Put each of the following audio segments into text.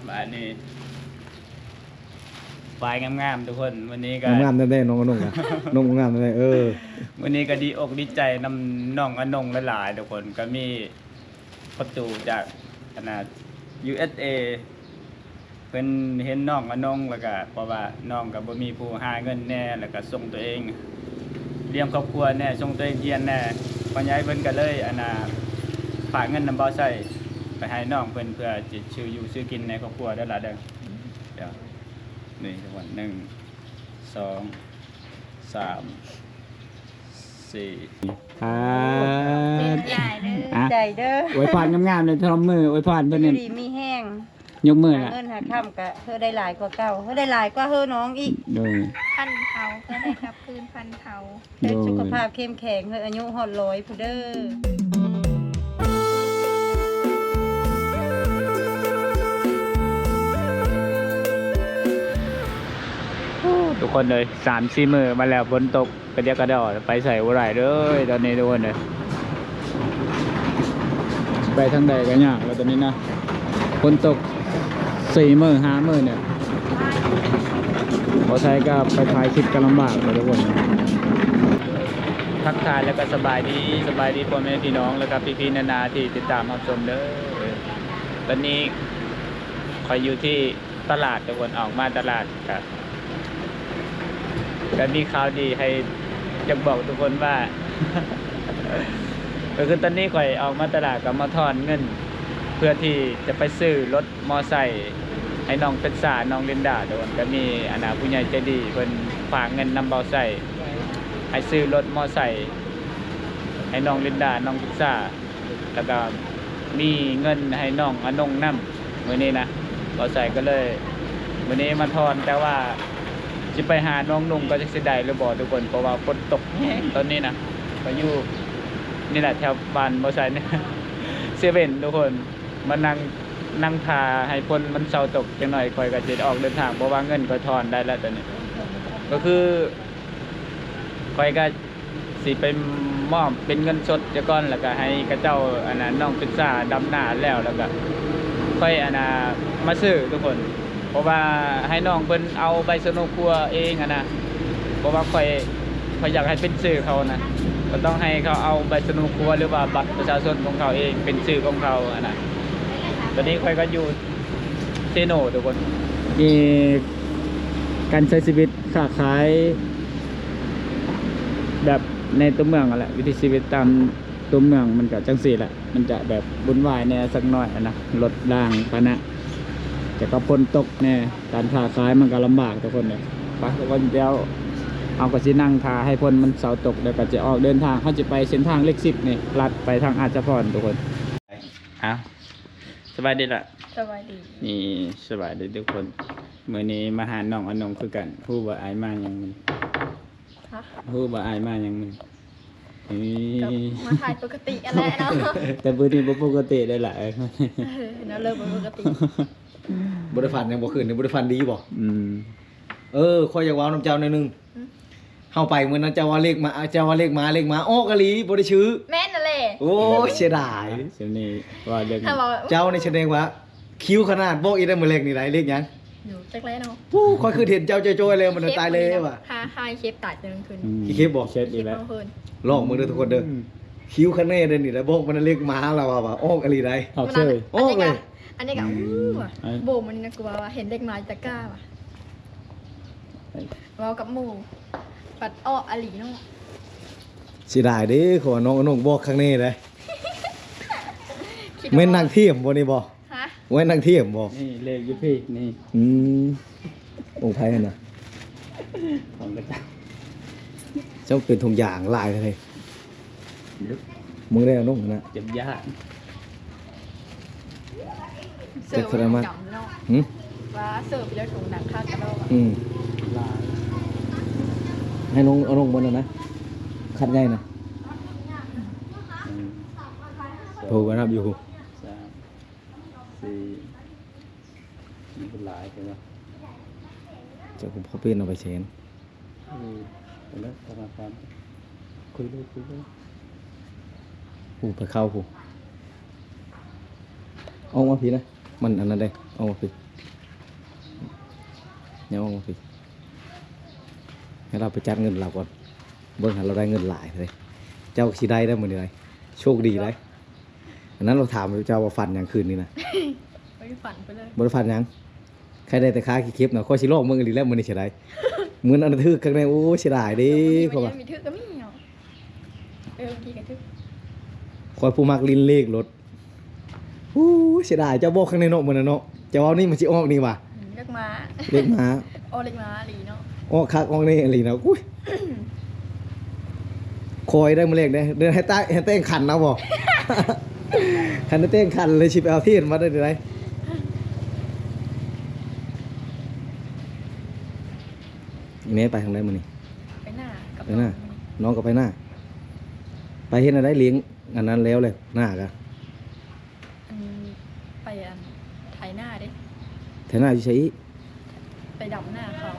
ບາດນີ້ ປາຍງາມໆ ທຸກຄົນ. ມື້ນີ້ກໍ ງາມໆ ແທ້ໆ ນ້ອງອານົງນະ ນ້ອງງາມແທ້ໆ ເອີ ມື້ນີ້ກໍດີອົກດີໃຈນຳນ້ອງອານົງຫຼາຍໆ ທຸກຄົນ. ກໍມີປະຕູຈາກ ອັນນ່າ ຢູເອສເອ ເພິ່ນເຫັນນ້ອງອານົງ ແລ້ວກໍ ເພາະວ່ານ້ອງກໍບໍ່ມີຜູ້ຫາເງິນແດ່ ແລ້ວກໍສົ່ງຕົວເອງ ລ້ຽງຄອບຄົວແດ່ ສົ່ງຕົວເອງຮຽນແດ່. ພໍ່ໃຫຍ່ເພິ່ນກໍເລີຍ ອັນນ່າ ຝາກເງິນນຳບ່າວໄຊໄປໃຫ້ນ້ອງເພິ່ນ ເພື່ອຈະຊື້ຢູ່ຊື້ກິນໃນຄອບຄົວເດີຫຼາເດີ. ດຽວ ນີ້ທຸກຄົນ ໜຶ່ງ ສອງ ສາມ ສີ່ ອ່າ ຂອບໃຈເດີ ອ່ະ ໃຈເດີ. ອວຍພອນງາມໆ ເລີຍ ທຳມືອວຍພອນເພິ່ນ ຢູ່ດີມີແຮງ ຍົກມື ຫາ ລະ ເງິນຫາຄຳກະເຮີໄດ້ຫຼາຍກວ່າເກົ່າ ເຮີໄດ້ຫຼາຍກວ່າເຮີນ້ອງອີກ. ໂດຍ ພັນເທົ່າ ເຮີໄດ້ກັບຄືນພັນເທົ່າ. ໂດຍ ເຮີສຸຂະພາບເຂັ້ມແຂງ ເຮີອາຍຸຮອດຮ້ອຍພຸ້ນເດີ. ທຸກຄົນເອີຍ ສາມສີ່ມື້ມາແລ້ວ ຝົນຕົກກະດຽກກະດໍ ໄປໃສບໍ່ໄດ້ເລີຍຕອນນີ້ ທຸກຄົນເອີຍ. ໄປທາງໃດກໍຍາກແລ້ວຕອນນີ້ນະ ຝົນຕົກສີ່ມື້ຫ້າມື້ນີ້ ບໍ່ໃສ່ກໍໄປຖ່າຍຄລິບກໍລຳບາກເລີຍ ທຸກຄົນ. ທັກທາຍແລ້ວກໍສະບາຍດີ ສະບາຍດີພໍ່ແມ່ພີ່ນ້ອງ ແລ້ວກໍພີ່ໆນາໆທີ່ຕິດຕາມຮັບຊົມເດີ. ຕອນນີ້ຂ້ອຍຢູ່ທີ່ຕະຫຼາດ ທຸກຄົນ ອອກມາຕະຫຼາດ ກະ ກະມີຂ່າວດີໃຫ້ ຢາກບອກທຸກຄົນວ່າ ກໍຄືຕອນນີ້ຂ້ອຍອອກມາຕະຫຼາດ ກໍມາທອນເງິນ ເພື່ອທີ່ຈະໄປຊື້ລົດມໍໄຊໃຫ້ນ້ອງເປັນສາ ນ້ອງລິນດາ ທຸກຄົນ. ກໍມີ ອັນນ່າ ຜູ້ໃຫຍ່ໃຈດີເພິ່ນຝາກເງິນນຳບ່າວໄຊ ໃຫ້ຊື້ລົດມໍໄຊໃຫ້ນ້ອງລິນດາ ນ້ອງເປັນສາ ແລ້ວກໍມີເງິນໃຫ້ນ້ອງອານົງນຳ ມື້ນີ້ນະ. ບ່າວໄຊກໍເລີຍ ມື້ນີ້ມາທອນ ແຕ່ວ່າຊິໄປຫານ້ອງນຸ່ງກໍຈັກຊິໄດ້ຫຼືບໍ່ ທຸກຄົນ ເພາະວ່າຝົນຕົກແຮງຕອນນີ້ນະ. ກໍຢູ່ນີ້ແຫຼະ ແຖວບ້ານບ່າວໄຊນີ້ ເຊເວັນ ທຸກຄົນ ມານັ່ງ ນັ່ງຖ້າໃຫ້ຝົນມັນເຊົາຕົກຈັກໜ້ອຍ ຂ້ອຍກໍຊິອອກເດີນທາງ ເພາະວ່າເງິນຂ້ອຍທອນໄດ້ແລ້ວຕອນນີ້. ກໍຄືຂ້ອຍກໍ ຊິໄປມອບເປັນເງິນສົດຊະກ່ອນ ແລ້ວກະໃຫ້ເຂົາເຈົ້າ ອັນນ່າ ນ້ອງເປັນສາດຳນາແລ້ວ ແລ້ວກະຄ່ອຍ ອັນນ່າ ມາຊື້ທຸກຄົນ. ເພາະວ່າໃຫ້ນ້ອງເພິ່ນເອົາໃບສະເນົຄົວເອງ ອັນນ່າ ເພາະວ່າຂ້ອຍ ຂ້ອຍຢາກໃຫ້ເປັນຊື່ເຂົານະ ກໍຕ້ອງໃຫ້ເຂົາເອົາໃບສະເນົຄົວ ຫຼືວ່າບັດປະຊາຊົນຂອງເຂົາເອງ ເປັນຊື່ຂອງເຂົາ ອັນນ່າ. ຕອນນີ້ຂ້ອຍກໍຢູ່ເຊໂນທຸກຄົນ. ມີການໃຊ້ຊີວິດ ຄ້າຂາຍແບບໃນຕົວເມືອງຫັ້ນແຫຼະ ວິຖີຊີວິດຕາມຕົວເມືອງມັນກະຈັ່ງຊີ້ແຫຼະ ມັນຈະແບບວຸ່ນວາຍແດ່ຈັກໜ້ອຍຫັ້ນນະ ລົດລາງພາຫະນະແລ້ວກໍຝົນຕົກແດ່ ການຄ້າຂາຍມັນກະລຳບາກທຸກຄົນເອີຍ. ໄປທຸກຄົນ ດຽວເຮົາກໍຊິນັ່ງຖ້າໃຫ້ຝົນມັນເຊົາຕົກ ແລ້ວກໍຈະອອກເດີນທາງ ເຮົາຈະໄປເສັ້ນທາງເລກສິບນີ້ ລັດໄປທາງອາດສະພອນທຸກຄົນ. ເອົາ ສະບາຍດີລະ ສະບາຍດີ ນີ້ ສະບາຍດີທຸກຄົນ. ມື້ນີ້ມາຫານ້ອງອານົງຄືກັນ ຮູ້ບໍ່ອ້າຍມາຫຍັງມື້ນີ້? ຮະ? ຮູ້ບໍ່ອ້າຍມາຫຍັງມື້ນີ້? ນີ້ ກໍມາຖ່າຍປົກກະຕິຫັ້ນແຫຼະເນາະ ແຕ່ມື້ນີ້ບໍ່ປົກກະຕິໄດ໋ລະ ເອີ ເນາະ ເລີ່ມບໍ່ປົກກະຕິ ບໍ່ໄດ້ຝັນຫຍັງບໍ່ຄືນນີ້ ບໍ່ໄດ້ຝັນດີບໍ່? ອືມ ເອີ ຂ້ອຍຢາກເວົ້ານຳເຈົ້າໜ້ອຍໜຶ່ງ. ເຮົາໄປມື້ນັ້ນ ເຈົ້າວ່າເລກມາ ເຈົ້າວ່າເລກມາ ເລກມາ ອອກອີ່ຫຼີ ບໍ່ໄດ້ຊື້. ແມ່ນຫັ້ນແຫຼະ ໂອ້ຍ ເສຍດາຍ. ຊ່ວງນີ້ວ່າເລື່ອງ ເຈົ້ານີ້ສະແດງວ່າຄິວຂະໜາດ. ບອກອີກໄດ້ມື້ແລກນີ້ໄດ້ເລກຫຍັງ? ຢູ່ຈັກແລ້ວເນາະ ໂອ້ ຂ້ອຍຄືເຫັນເຈົ້າຈ່ອຍໆແລ້ວ ມັນຕາຍແລ້ວວ່າ ຫາ ຫາເຄັບຕາຍແຕ່ກາງຄືນ. ອືມ ເຄັບບໍ່? ເຄັບອີກແລ້ວ ຫຼອກເບິ່ງເດີທຸກຄົນເດີ. ອືມ ຄິວຂະແນນເດ້ນີ້ ບອກມັນເລກມາ ລາວວ່າ ວ່າອອກອີ່ຫຼີໄດ໋. ອອກເລີຍ ອືມ ອອກເລີຍ. ອັນນີ້ກໍ ອືມ ອືມ ໂບມັນກະວ່າເຫັນເລກມາຢູ່ຕະກ້າວ່າ ເວົ້າກັບໝູ່ ບັດອອກອີ່ຫຼີເນາະ. ເສຍດາຍເດ້ ເພາະວ່ານ້ອງອານົງບອກຄັກແນ່ເດ້. ແມ່ນນາງທຽມບໍ່ນີ້ບໍ່? ຮະ? ແມ່ນນາງທຽມບໍ່? ນີ້ເລກຢູ່ພີ້ນີ້. ອືມ ຂອງໃຜຫັ້ນນະ? ຂອງຂະເຈົ້າ. ເຈົ້າເປັນຖົງຢາງຫຼາຍເລີຍ. ມຶງໄດ້ເອົາລົງຫັ້ນນະ ເຈັບຢ້ານ. ເສີບໄວ້ນຳກັນເນາະ. ຫື? ວ່າເສີບໄປແລ້ວຖົງໜັກຄັກກະດອກ. ອືມ ຫຼາຍ. ໃຫ້ນ້ອງເອົາລົງເບິດແລ້ວນະ ຄັນໃຫຍ່ນະ. ໂທໄປນັບຢູ່ ສາມ ສີ່ ມັນຫຼາຍແທ້ວະ. ເຈົ້າກໍພໍເປັນເອົາໄປແສນ. ເອີ ໄປແລ້ວ ທະນາຄານ ຄຸຍເລີຍ ຄຸຍເລີຍ. ຜູ້ໄປເຂົ້າຜູ້ ອອກມາພີ້ນະ. ມັນອັນນັ້ນເດ້ ອອກມາພີ້ ຍັງອອກມາພີ້ ໃຫ້ລາວໄປຈັດເງິນລາວກ່ອນ. ເບິ່ງຫັ້ນ ລາວໄດ້ເງິນຫຼາຍເລີຍ ເຈົ້າຊິໄດ້ໄດ໋ມື້ນີ້ໄດ໋ ໂຊກດີໄດ໋. ອັນນັ້ນລາວຖາມເຈົ້າວ່າຝັນຫຍັງຄືນນີ້ນະ? ບໍ່ໄດ້ຝັນໄປເລີຍ ບໍ່ໄດ້ຝັນຫຍັງ. ໃຄໄດ້ແຕ່ຂາເກັບໆນະ ຂ້ອຍຊິລອງເບິ່ງອີ່ຫຼີແລ້ວມື້ນີ້ຊິໄດ້. ມື້ນັ້ນນະຖືກຄັກແນ່ ໂອ້ຍ ເສຍດາຍເດ້ ເອີ ມື້ນີ້ ເພາະວ່າ ມີຖືກກໍມີເນາະ. ເອີ ບາງທີກໍຖືກ ຂ້ອຍຜູ້ມັກຫຼິ້ນເລກໂລດ. ໂອ້ຍ ເສຍດາຍ ເຈົ້າບອກຄັກແນ່ເນາະ ມື້ນັ້ນເນາະ ເຈົ້າເວົ້ານີ້ມັນຊິອອກນີ້ຫວາ ອືມ ເລກມ້າ ເລກມ້າ ອອກເລກມ້າອີ່ຫຼີເນາະ. ອອກຄັກອອກແນ່ອີ່ຫຼີເນາະ. ອຸ້ຍ ຄອຍໄດ້ມື້ແລກເດ້ ເດີນໃຫ້ແຕ່ງ ໃຫ້ແຕ່ງຂັນເອົາບໍ່? ຄັນໄດ້ແຕ່ງຂັນເລີຍຊິໄປເອົາທຽນມາໄດ້ໃດ? ແມ່ໄປທາງໃດມື້ນີ້? ໄປນາກັບ ໄປນາ ນ້ອງ ນ້ອງກໍໄປນາ. ໄປເຮັດແນວໃດລ້ຽງອັນນັ້ນແລ້ວແຫຼະ ນາກະ? ອັນ ໄປອັນ ໄຖນາເດ້. ໄຖນາຢູ່ໃສອີກ? ໄປດຳນາເຂົາ.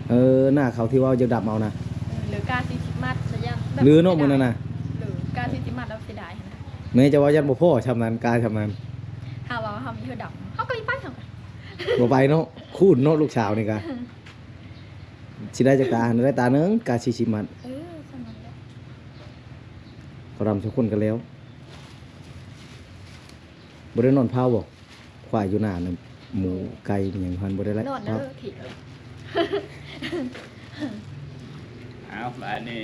ເອີ ນາເຂົາທີ່ວ່າຢາກດຳເອົານະ. ເອີ ຫຼືກາຊິຊິມັດຊະຢ່າງ ຫຼືເນາະ ມື້ນັ້ນນະ ຫຼືກາຊິຊິມັດແລ້ວເສຍດາຍຫັ້ນນະ. ແມ່ເຈົ້າວ່າຢ້ານບໍ່ພໍຊ່ຳນັ້ນ ກາຊ່ຳນັ້ນ. ຖ້າວ່າເຮົາມີເຮົາດຳ ເຮົາກໍຊິໄປ ເຮົາກໍ ບໍ່ໄປເນາະ. ຄູນເນາະ ລູກສາວນີ້ກະ ຊິໄດ້ຈັກຕາ ໄດ້ຕາໜຶ່ງ ກາຊິຊິມັດ. ເອີ ຊ່ຳນັ້ນແຫຼະ ເຂົາດຳສອງຄົນກໍແລ້ວ. ບໍ່ໄດ້ນອນເຝົ້າບໍ່? ຄວາຍຢູ່ໜ້ານະ ໝູ ເອີ ໄກ່ອີ່ຫຍັງຫັ້ນ ບໍ່ໄດ້ໄລ່ ນອນເດີ ເອີ ຖີ້. ເອົາ ບາດນີ້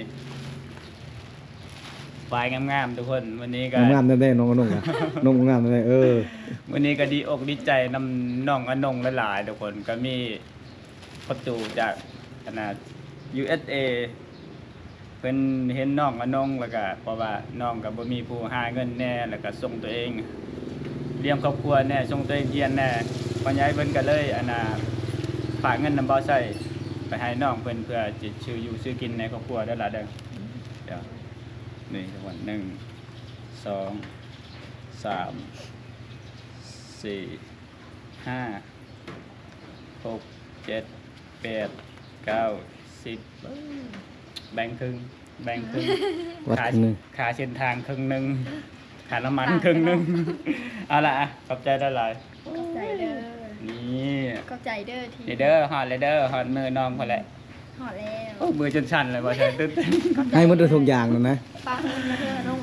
ຄວາຍງາມໆ ທຸກຄົນ. ມື້ນີ້ກໍງາມໆ ແນ່ໆ ນ້ອງອານົງ ນ້ອງງາມແນ່ໆ. ເອີ ມື້ນີ້ກໍດີອົກດີໃຈນຳນ້ອງອານົງຫຼາຍໆ ທຸກຄົນ. ກໍມີ ປະຕູຈາກອັນນ່າ ຢູເອສເອ ເພິ່ນເຫັນນ້ອງອານົງ ແລ້ວກະ ເພາະວ່ານ້ອງກະບໍ່ມີຜູ້ຫາເງິນແດ່ ແລ້ວກະສົ່ງຕົວເອງລ້ຽງຄອບຄົວແດ່ ສົ່ງຕົວເອງຮຽນແດ່ ພໍ່ໃຫຍ່ເພິ່ນກະເລີຍອັນນ່າ ຝາກເງິນນຳບ່າວໄຊໄປໃຫ້ນ້ອງເພິ່ນ ເພື່ອຈະຊື້ຢູ່ຊື້ກິນໃນຄອບຄົວເດີຫຼາເດີ. ດຽວ ນີ້ ໜຶ່ງ ສອງ ສາມ ສີ່ ຫ້າ ຫົກ ເຈັດ ແປດ ເກົ້າ ສິບ ເອີ ແບ່ງເຄິ່ງ ແບ່ງເຄິ່ງ ວັດ ຄ່າ ເຄິ່ງໜຶ່ງ ຄ່າເສັ້ນທາງເຄິ່ງໜຶ່ງ ຄ່ານ້ຳມັນເຄິ່ງໜຶ່ງ. ເອົາລະ ຂອບໃຈຫຼາຍໆ ຂອບໃຈເດີ. ນີ້ ຂອບໃຈເດີທີ່ ນີ້ເດີ ຮອດແລ້ວເດີ ຮອດມື້ນ້ອງພຸ້ນແຫຼະ. ຮອດແລ້ວ. ໂອ້ ມືຈົນສັ່ນເລີຍວ່າຊັ້ນ ຕື່ນເຕັ້ນ. ໃຫ້ໝົດທຸກຢ່າງນັ້ນນະ. ຝາກເງິນມາເດີອານົງ.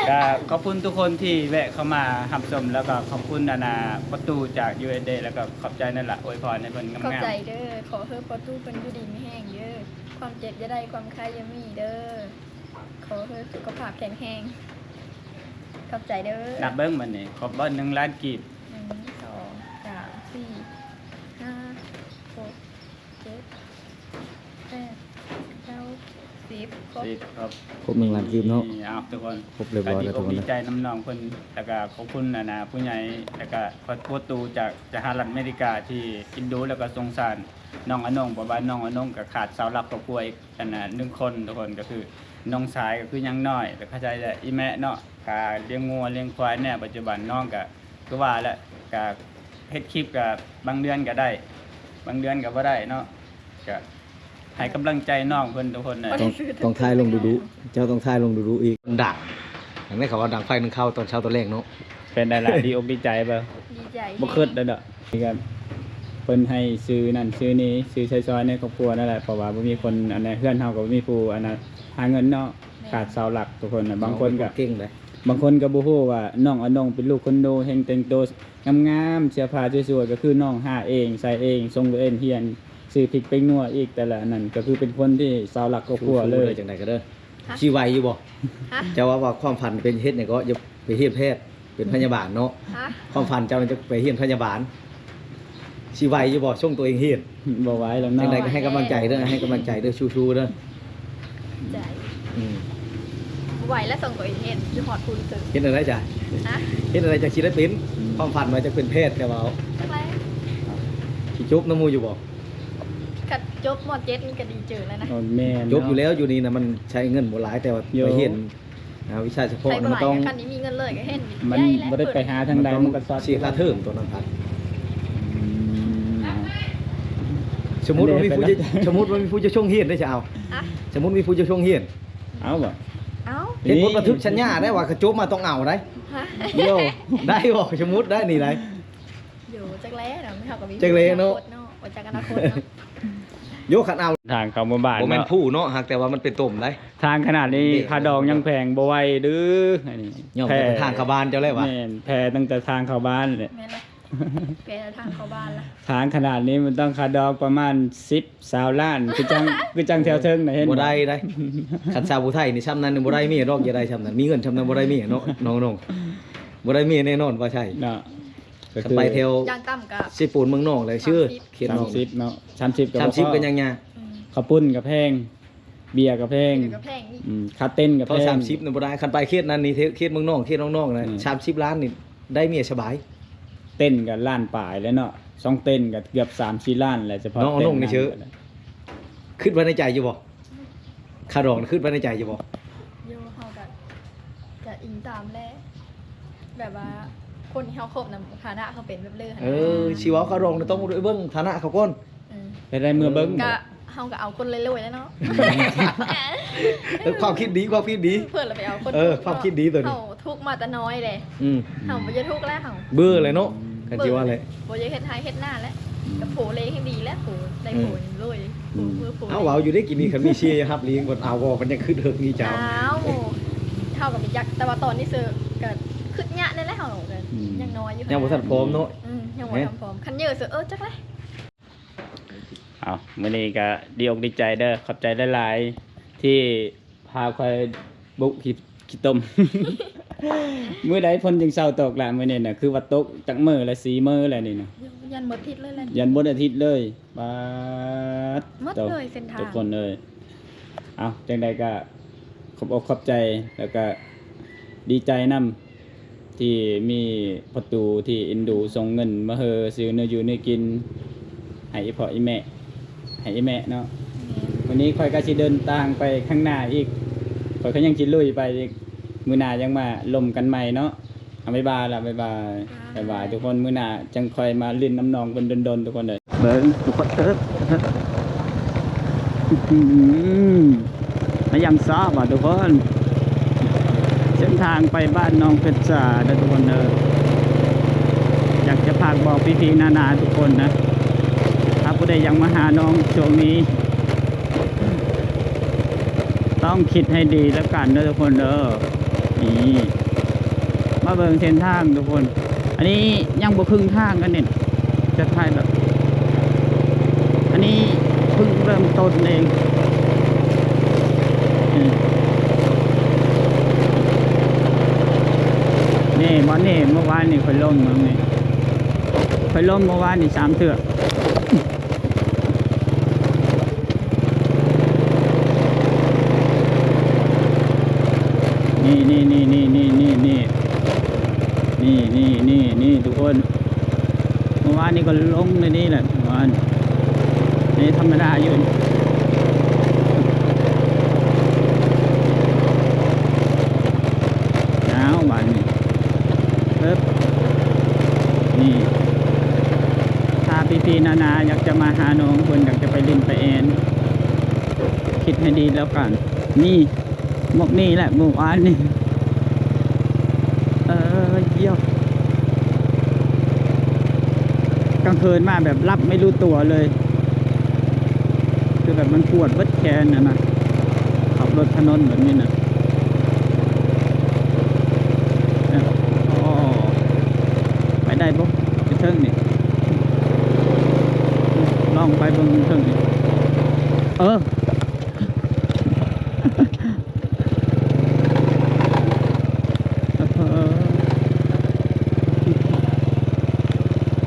ກໍຂອບຄຸນທຸກຄົນທີ່ແວະເຂົ້າມາຮັບຊົມ ແລ້ວກໍຂອບຄຸນອັນນ່າ ປະຕູຈາກ ຢູເອສເອ ແລ້ວກໍຂອບໃຈນັ້ນລະ ອວຍພອນໃຫ້ເພິ່ນງາມໆ. ຂອບໃຈເດີ. ຂໍໃຫ້ປະຕູເພິ່ນຢູ່ດີມີແຮງເດີ. ຄວາມເຈັບຢ່າໄດ້ ຄວາມໄຂ້ຢ່າມີເດີ. ຂໍໃຫ້ສຸຂະພາບແຂງແຮງ. ຂອບໃຈເດີ. ນັບເບິ່ງບັດນີ້ ຄົບບໍ່ ໜຶ່ງລ້ານກີບ. ໜຶ່ງ ສອງ ສາມ ສີ່ ຫ້າ ຫົກ ເຈັດ ແປດ ເກົ້າ ສິບ ຄົບ ສິບ ຄົບ ຄົບໜຶ່ງລ້ານກີບເນາະ. ນີ້ ເອົາ ທຸກຄົນ ຄົບຮຽບຮ້ອຍແລ້ວ ທຸກຄົນ. ດີອົກດີໃຈນຳນ້ອງເພິ່ນ ແລ້ວກະຂອບຄຸນອັນນ່າ ຜູ້ໃຫຍ່ ແລ້ວກະປະຕູຈາກສະຫະລັດອາເມລິກາທີ່ເອັນດູ ແລ້ວກະສົງສານນ້ອງອານົງ ເພາະວ່ານ້ອງອານົງກະຂາດເສົາຫຼັກຄອບຄົວອີກ ອັນນ່າ ໜຶ່ງຄົນ ທຸກຄົນ ກໍຄືນ້ອງຊາຍກໍຄືຍັງນ້ອຍ ແລ້ວກະໃຊ້ແຕ່ອີ່ແມ່ເນາະ ຄ່າລ້ຽງງົວລ້ຽງຄວາຍແດ່. ປັດຈຸບັນນ້ອງກະ ຄືວ່າແຫຼະ ກະເຮັດຄລິບກະບາງເດືອນກະໄດ້ ບາງເດືອນກະບໍ່ໄດ້ເນາະ. ກະໃຫ້ກຳລັງໃຈນ້ອງເພິ່ນທຸກຄົນນະ. ຕ້ອງ ຕ້ອງຖ່າຍລົງດຸໆ ເຈົ້າຕ້ອງຖ່າຍລົງດຸໆອີກ. ດັງ ອັນນີ້ເຂົາວ່າດັງໄຟໜຶ່ງເຂົ້າຕອນເຊົ້າຕອນແລງເນາະ. ເປັນໄດລະ ດີອົກດີໃຈບໍ່? ດີໃຈ ບໍ່ຄຶດເດ້. ນີ້ກະເພິ່ນໃຫ້ຊື້ນັ້ນຊື້ນີ້ ຊື້ໃຊ້ສອຍໃນຄອບຄົວນັ້ນແຫຼະ ເພາະວ່າບໍ່ມີຄົນ ອັນນັ້ນ ເຮືອນເຮົາກໍບໍ່ມີຜູ້ ອັນນັ້ນ ຫາເງິນເນາະ. ແມ່ນ ຂາດເສົາຫຼັກທຸກຄົນນະ. ບາງຄົນກະ ເກັ່ງເດ້ ບາງຄົນກໍບໍ່ຮູ້ວ່ານ້ອງອານົງເປັນລູກຄົນໂດ ແຮ່ງແຕ່ງໂຕງາມໆ ເສື້ອຜ້າສວຍໆ ກໍຄືນ້ອງຫາເອງ ໃສ່ເອງ ສົ່ງຕົວເອງຮຽນ ຊື້ພິກແປ້ງນົວອີກ ແຕ່ລະອັນນັ້ນ ກໍຄືເປັນຄົນທີ່ເສົາຫຼັກຄອບຄົວເລີຍ. ຈັ່ງໃດກໍເດີ ຊິໄຫວຢູ່ບໍ່? ເຈົ້າວ່າ ວ່າຄວາມຝັນເປັນເຮັດຫຍັງກໍ ຢາກໄປຮຽນແພດ ເປັນພະຍາບານເນາະ. ຄວາມຝັນເຈົ້ານີ້ຈະໄປຮຽນພະຍາບານ ຊິໄຫວຢູ່ບໍ່? ສົ່ງຕົວເອງຮຽນ ບໍ່ໄຫວແລ້ວເນາະ. ຈັ່ງໃດກໍໃຫ້ກຳລັງໃຈເດີ ໃຫ້ກຳລັງໃຈເດີ ສູ້ໆເດີ. ໃຈ ອືມ ບໍ່ໄຫວແລ້ວ ສົ່ງຕົວເອງຮຽນ ຊິຮອດພຸ້ນເຕີ. ເຮັດແນວໃດຈ້ະ? ຮະ? ເຮັດແນວໃດຈັ່ງຊິໄດ້ເປັນ? ອືມ ຄວາມຝັນວ່າຈະເປັນແພດ ແຕ່ວ່າ ຈັກແລ້ວ ຊິຈົບນຳໝູ່ຢູ່ບໍ່? ຄັນຈົບ ມ.ເຈັດ ນີ້ກໍດີເຈີແລ້ວນະ. ໂອ້ ແມ່ນເນາະ ຈົບຢູ່ແລ້ວ ຢູ່ນີ້ນະ ມັນໃຊ້ເງິນບໍ່ຫຼາຍ ແຕ່ວ່າໄປຮຽນ ອ່າ ວິຊາສະເພາະ ໃຊ້ບໍ່ຫຼາຍ ມັນຕ້ອງ ຄັນນີ້ມີເງິນເລີຍກໍຮຽນ ມັນບໍ່ໄດ້ໄປຫາທາງໃດ ມັນກໍສອດ ເສຍຄ່າເທີມຕົວນັ້ນ. ອືມ ສົມມຸດວ່າມີຜູ້ຈະ ສົມມຸດວ່າມີຜູ້ຈະສົ່ງຮຽນໄດ້ ຈະເອົາ? ຮະ? ສົມມຸດມີຜູ້ຈະສົ່ງຮຽນ ເອົາບໍ່? ເອົາ ເຮັດບົດບັນທຶກສັນຍາໄດ້ວ່າ ກະຈົບມາຕ້ອງເອົາໄດ໋. ຮະ? ໂຢ ໄດ້ບໍ່? ສົມມຸດໄດ້ນີ້ໄດ໋. ໂດຍ ແລ້ວເນາະ ເຮົາກໍມີ ຈັກແລ້ວເນາະ ອະນາຄົດເນາະ ບໍ່ຈັກອະນາຄົດເນາະ ໂຍ ຄັນເອົາ ທາງເຂົ້າໝູ່ບ້ານ ບໍ່ແມ່ນ ເນາະ ພູເນາະ ຫາກແຕ່ວ່າມັນເປັນຕົມໄດ໋ ທາງຂະໜາດນີ້ ເດ້ ຄ່າດອງຍັງແພງ ບໍ່ໄຫວເດີ ອັນນີ້ ຍ້ອນເປັນທາງເຂົ້າບ້ານເຈົ້າແລ້ວຫວາ ແມ່ນ ແພຕັ້ງແຕ່ທາງເຂົ້າບ້ານແຫຼະ ແມ່ນລະ ແພທາງເຂົ້າບ້ານລະ ທາງຂະໜາດນີ້ມັນຕ້ອງຄ່າດອງປະມານສິບ ຊາວລ້ານ ຄືຈັ່ງ ຄືຈັ່ງແຖວເທິງນະ ເຫັນບໍ່ ບໍ່ໄດ້ໄດ໋ ຄັນສາວຜູ້ໄທນີ້ຊ່ຳນັ້ນບໍ່ໄດ້ເມຍດອກ ຢ່າໄດ້ຊ່ຳນັ້ນ ມີເງິນຊ່ຳນັ້ນບໍ່ໄດ້ເມຍເນາະ ນ້ອງໆ ບໍ່ໄດ້ເມຍແນ່ນອນວ່າໃຊ່ເນາະ ກໍຄື ຄັນໄປແຖວ ຢ່າງຕ່ຳກໍ ເຊໂປນເມືອງນອກແຫຼະ ຊື່ ສາມສິບ ເຂດນອກ ສາມສິບເນາະ ສາມສິບກໍ ສາມສິບກໍຍັງຍາກ ອືມ ເຂົ້າປຸ້ນກໍແພງ ເບຍກໍແພງ ເບຍກໍແພງອີກ ອືມ ຄ່າເຕັ້ນກໍແພງ ເທົ່າສາມສິບນີ້ບໍ່ໄດ້ ຄັນໄປເຂດນັ້ນນີ້ ເຂດເມືອງນອກ ເຂດນອກໆນະ ອືມ ສາມສິບລ້ານນີ້ ໄດ້ເມຍສະບາຍ ເຕັ້ນກໍລ້ານປາຍແລ້ວເນາະ ສອງເຕັ້ນກໍເກືອບສາມສີ່ລ້ານແລ້ວ ສະເພາະ ນ້ອງໆນີ້ເຊີ ເຕັ້ນນັ້ນກໍໄດ້ ຄິດໄວ້ໃນໃຈຢູ່ບໍ່? ຄ່າດອງ ຄິດໄວ້ໃນໃຈຢູ່ບໍ່? ຢູ່ ເຮົາກໍ ກໍອີງຕາມແຫຼະ ແບບວ່າຄົນທີ່ເຮົາຄົບນຳ ຖານະເຂົາເປັນແບບເລີ ເອີ ຊິເວົ້າຄ່າດອງ ຕ້ອງໄດ້ເບິ່ງຖານະເຂົາກ່ອນ ເອີ ໄດ້ ໄດ້ເມືອເບິ່ງ ກະເຮົາກໍເອົາຄົນລວຍໆແຫຼະເນາະ ເອີ ຄວາມຄິດດີ ຄວາມຄິດດີ ເພິ່ນລະໄປເອົາຄົນ ເອີ ຄວາມຄິດດີໂຕນີ້ ເຮົາທຸກມາແຕ່ນ້ອຍເດ້ ອືມ ເຮົາບໍ່ຢາກທຸກແລ້ວ ເຮົາເບື່ອແລ້ວເນາະ ອືມ ຄັນຊິວ່າແຫຼະ ບໍ່ຢາກເຮັດໄຮ່ເຮັດນາແລ້ວ ອືມ ກໍໂພເລງໃຫ້ດີແລ້ວ ໂພໄດ້ໂພ ອືມ ລວຍ ອືມ ໂພ ເຮົາເວົ້າຢູ່ເດ້ ກິນນີ້ ຄັນມີເຊຍຮັບລີງ ເພິ່ນເອົາບໍ່ ເພິ່ນຍັງຄຶດເຮີກນີ້ເຈົ້າ ອ້າວ ເຮົາກໍບໍ່ຈັກ ແຕ່ວ່າຕອນນີ້ເຊີ ກໍຄຶດຍະແນ່ແຫຼະ ເຮົາກໍ ອືມ ຍັງນ້ອຍຢູ່ ຍັງບໍ່ທັນພ້ອມເນາະ ອືມ ຍັງບໍ່ທັນພ້ອມ ຄັນເຢີເຊີ ເອີ ຈັກແຫຼະ ເອົາ ມື້ນີ້ກໍດີອົກດີໃຈເດີ ຂອບໃຈຫຼາຍໆ ທີ່ພາຂ້ອຍບຸກຂີ້ ຂີ້ຕົມ ມື້ໃດຝົນຈຶ່ງເຊົາຕົກລະ? ມື້ນີ້ນະ ຄືວ່າຕົກຈັກມື້ລະ ສີ່ມື້ແລ້ວນີ້ນະ ຢ້ານໝົດທິດເລີຍແຫຼະ ຢ້ານໝົດອາທິດເລີຍ ປາດ ໝົດເລີຍເສັ້ນທາງ ທຸກຄົນເອີຍ ເອົາ ຈັ່ງໃດກໍຂອບອົກຂອບໃຈ ແລ້ວກໍດີໃຈນຳ ທີ່ມີພໍ່ຕູ້ທີ່ເອັນດູ ສົ່ງເງິນມາໃຫ້ຊື້ແນວຢູ່ແນວກິນ ໃຫ້ອີ່ພໍ່ອີ່ແມ່ ໃຫ້ອີ່ແມ່ເນາະ ແມ່ນ ວັນນີ້ຂ້ອຍກໍຊິເດີນທາງໄປຂ້າງໜ້າອີກ ຂ້ອຍກໍຍັງຊິລຸຍໄປອີກ ມື້ໜ້າຍັງມາລົມກັນໃໝ່ເນາະ ເອົາ ບາຍບາຍລະ ບາຍບາຍ ບາຍບາຍ ບາຍບາຍ ທຸກຄົນ ມື້ໜ້າຈັ່ງຄ່ອຍມາຫຼິ້ນນຳນ້ອງເພິ່ນດົນໆ ທຸກຄົນເດີ. ເບິ່ງທຸກຄົນ ເອີ ອືມ ມາຢ່າງຊອບວ່ະທຸກຄົນ ເສັ້ນທາງໄປບ້ານໜອງເພັດສາເດີທຸກຄົນເດີ ຢາກຈະຝາກບອກພີ່ໆນ້າໆທຸກຄົນນະ ຖ້າຜູ້ໃດຢາກມາຫານ້ອງຊ່ວງນີ້ ຕ້ອງຄິດໃຫ້ດີແລ້ວກັນເດີທຸກຄົນເດີ ນີ້ ມາເບິ່ງເສັ້ນທາງທຸກຄົນ ອັນນີ້ຍັງບໍ່ເຄິ່ງທາງກັນນີ້ ຈະຖ່າຍແບບ ອັນນີ້ເພິ່ງເລີ່ມຕົ້ນເອງ ນີ້ ນີ້ ບ່ອນນີ້ ເມື່ອວານນີ້ຂ້ອຍລົ້ມເບິ່ງນີ້ ຂ້ອຍລົ້ມເມື່ອວານນີ້ສາມເທື່ອ. ນີ້ ນີ້ ນີ້ ທຸກຄົນ ເມື່ອວານນີ້ກໍລົງໃນນີ້ແຫຼະ ເມື່ອວານນີ້ ນີ້ທຳມະດາຢູ່ ອ້າວ ບາດນີ້ ເອີບ ນີ້ ຖ້າພີ່ໆນ້າໆຢາກຈະມາຫານ້ອງເພິ່ນ ຢາກຈະໄປຫຼິ້ນໄປແອ່ນ ຄິດໃຫ້ດີແລ້ວກັນ ນີ້ ໝົກນີ້ແຫຼະ ໝູ່ບ້ານນີ້ ເອີ ຢ້ຽມ ກາງຄືນມາແບບຫຼັບໄມ່ຮູ້ຕົວເລີຍ ຄືແບບມັນປວດເບິດແຂນຫັ້ນນະ ຂັບລົດຖະໜົນແບບນີ້ນະ ໂອ້ ໄປໄດ້ບໍ່? ໄປເທິງນີ້ ລອງໄປເບິ່ງເທິງນີ້ ເອີ.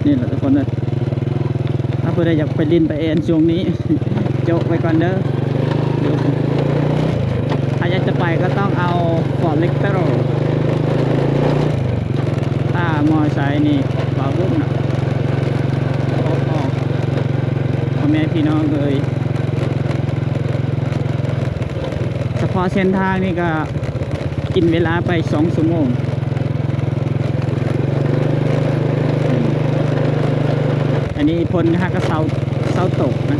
ນີ້ແຫຼະທຸກຄົນເອີຍ ຖ້າຜູ້ໃດຢາກໄປຫຼິ້ນໄປແອ່ນຊ່ວງນີ້ ໂຈະໄວ້ກ່ອນເດີ ຖ້າຢາກຈະໄປກໍຕ້ອງເອົາ Ford Ranger ຖ້າມໍໄຊນີ້ ບໍ່ບຸ້ນນະ ໂອ້ໂຫ ພໍ່ແມ່ພີ່ນ້ອງເອີຍ ສະເພາະເສັ້ນທາງນີ້ກໍກິນເວລາໄປສອງຊົ່ວໂມງ ອັນນີ້ຝົນຫາກະເຊົາ ເຊົາຕົກນະ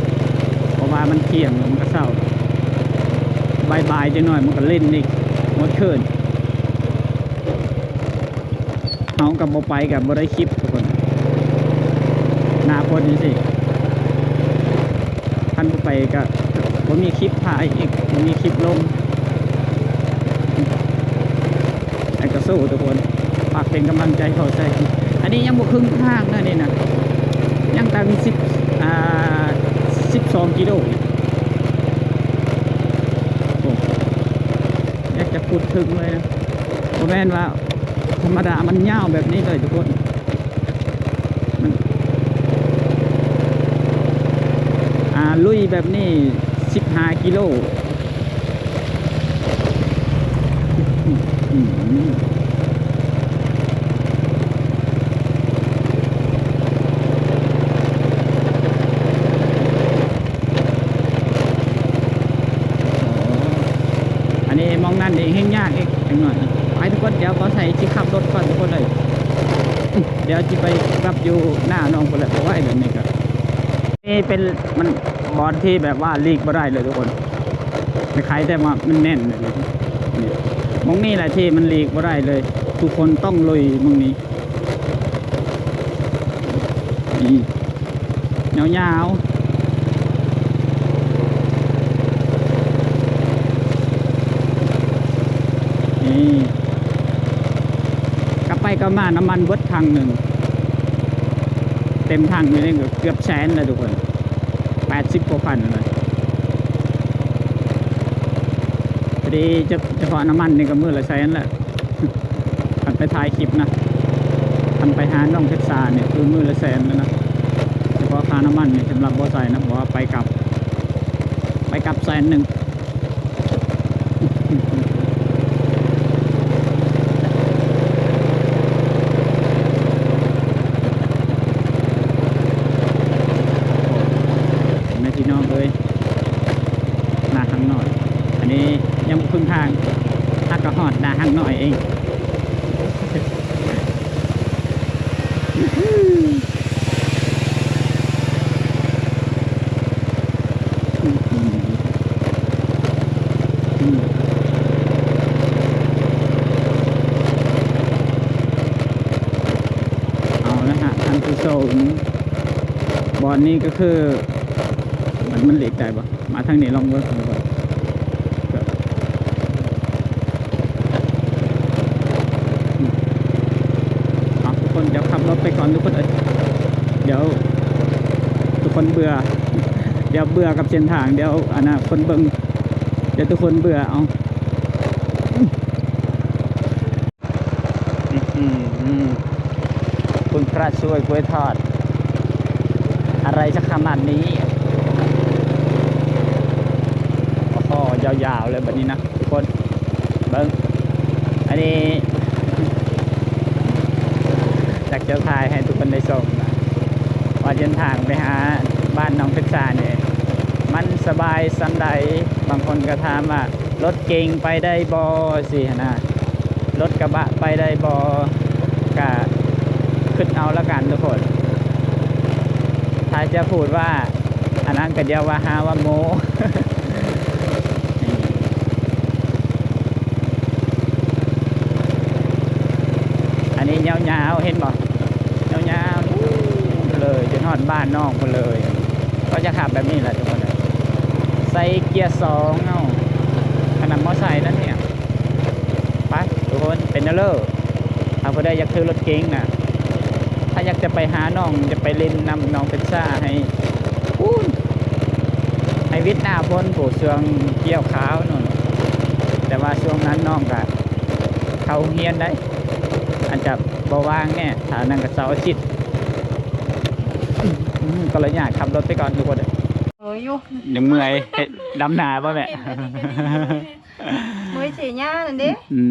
ເພາະວ່າມັນທ່ຽງແລ້ວມັນກະເຊົາ ບ່າຍໆຈັກໜ້ອຍມັນກະຫຼິ້ນອີກໝົດຄືນ. ເຮົາກໍບໍ່ໄປກໍບໍ່ໄດ້ຄລິບທຸກຄົນ ຄົນຈັ່ງຊີ້ ຄັນບໍ່ໄປກະບໍ່ມີຄລິບຖ່າຍອີກ ບໍ່ມີຄລິບລົງ. ແລ້ວກະສູ້ທຸກຄົນ ຝາກເປັນກຳລັງໃຈເຂົ້າໃຈ. ອັນນີ້ຍັງບໍ່ເຄິ່ງທາງນະນີ້ນະ ຍັງຕັ້ງສິບ ອ່າ ສິບສອງກິໂລອີກ. ໂອ້ ຢາກຈະພູດເຖິງເລີຍນະ ບໍ່ແມ່ນວ່າທຳມະດາ ມັນຍາວແບບນີ້ເລີຍທຸກຄົນ. ມັນ ອ່າ ລຸຍແບບນີ້ສິບຫ້າກິໂລ. ອືມ ອັນນີ້ໝ່ອງນັ້ນເອງແຮ່ງຍາກອີກຈັກໜ້ອຍ. ໄປທຸກຄົນ ດຽວບ່າວໄຊຊິຂັບລົດກ່ອນທຸກຄົນເອີຍ. ດຽວຊິໄປກັບຢູ່ໜ້ານ້ອງພຸ້ນແຫຼະ ບໍ່ໄຫວແບບນີ້ກະ ນີ້ເປັນ ມັນບ່ອນທີ່ແບບວ່າຫຼີກບໍ່ໄດ້ເລີຍທຸກຄົນ ໄປໄຄແຕ່ວ່າມັນແໜ້ນເລີຍ. ນີ້ ໝ່ອງນີ້ແຫຼະທີ່ມັນຫຼີກບໍ່ໄດ້ເລີຍ ທຸກຄົນຕ້ອງລຸຍໝ່ອງນີ້. ນີ້ ຍາວໆ ນີ້ ກັບໄປກັບມານ້ຳມັນເບິດຖັງໜຶ່ງ ເຕັມຖັງຢູ່ນີ້ກະເກືອບແສນແລ້ວທຸກຄົນ ແປດສິບກວ່າພັນແລ້ວ. ພໍດີ ຈະ ສະເພາະນ້ຳມັນນີ້ກະມື້ລະແສນແລ້ວ. ຄັນໄປຖ່າຍຄລິບນະ ຄັນໄປຫານ້ອງເພັດຊານີ້ຄືມື້ລະແສນແລ້ວນະ ສະເພາະຄ່ານ້ຳມັນນີ້ສຳລັບບ່າວໄຊນະ ເພາະວ່າໄປກັບ ໄປກັບແສນໜຶ່ງ. ແມ່ພີ່ນ້ອງເອີຍ ໜ້າຮັງນ້ອຍ ອັນນີ້ຍັງບໍ່ເຄິ່ງທາງ ຫາກະຮອດໜ້າຮັງນ້ອຍເອງ. ເອົາລະຮະ ທ່ານຜູ້ຊົມ ບ່ອນນີ້ກະຄື ມັນ ມັນຫຼີກໄດ້ບໍ່? ມາທາງນີ້ລອງເບິ່ງ ເອົາ ທຸກຄົນ ດຽວຂັບລົດໄປກ່ອນທຸກຄົນເອີຍ ດຽວທຸກຄົນເບື່ອ ດຽວເບື່ອກັບເສັ້ນທາງ ດຽວອັນນະ ຄົນເບິ່ງ ດຽວທຸກຄົນເບື່ອ ເອົາ. ອືມ ອືມ ຄຸນພະຊ່ວຍ ກ້ວຍທອດ ອະໄລຊະຂະໜາດນີ້. ໂອ້ໂຫ ຍາວໆເລີຍບາດນີ້ນະທຸກຄົນ ເບິ່ງ ອັນນີ້ ຢາກຈະຖ່າຍໃຫ້ທຸກຄົນໄດ້ຊົມນະ ວ່າເສັ້ນທາງໄປຫາບ້ານໜອງເພັດຊານີ້ ມັນສະບາຍສ່ຳໃດ. ບາງຄົນກະຖາມວ່າ ລົດເກັງໄປໄດ້ບໍ່ ຊີ້ຫັ້ນນະ ລົດກະບະໄປໄດ້ບໍ່ ກະຄຶດເອົາລະກັນທຸກຄົນ. ຖ້າຈະພູດວ່າອັນນັ້ນກະດຽວວ່າຫາວ່າໂມ້. ອັນນີ້ຍາວໆ ເຫັນບໍ່ ຍາວໆເລີຍ ຈົນຮອດບ້ານນ້ອງພຸ້ນເລີຍ. ກະຈະຂັບແບບນີ້ແຫຼະທຸກຄົນ ໃສ່ເກຍສອງເອົາ ຂະໜາດມໍໄຊນັ້ນເນຍ. ໄປທຸກຄົນ ເປັນແນວເລີ ຖ້າຜູ້ໃດຢາກຖືລົດເກັງນະ ຖ້າຢາກຈະໄປຫານ້ອງ ຈະໄປຫຼິ້ນນຳນ້ອງເພັດຊາໃຫ້ພຸ້ນ ໃຫ້ວິດໜ້າພຸ້ນ ຜູ້ຊ່ວງກ່ຽວຂ້າວໂນ້ນ. ແຕ່ວ່າຊ່ວງນັ້ນນ້ອງກະເຂົ້າໂຮງຮຽນໄດ໋ ອາດຈະບໍ່ວ່າງແນ່ ຖ້ານັ້ນກະເສົາອາທິດ. ອືມ ຂໍອະນຸຍາດຂັບລົດໄປກ່ອນທຸກຄົນ. ເອີ ຢູ່ ຍັງເມື່ອຍ ເຮັດດຳນາບໍ່ແມ່? ເມື່ອຍເສຍຫຍ້ານັ້ນເດ້. ອື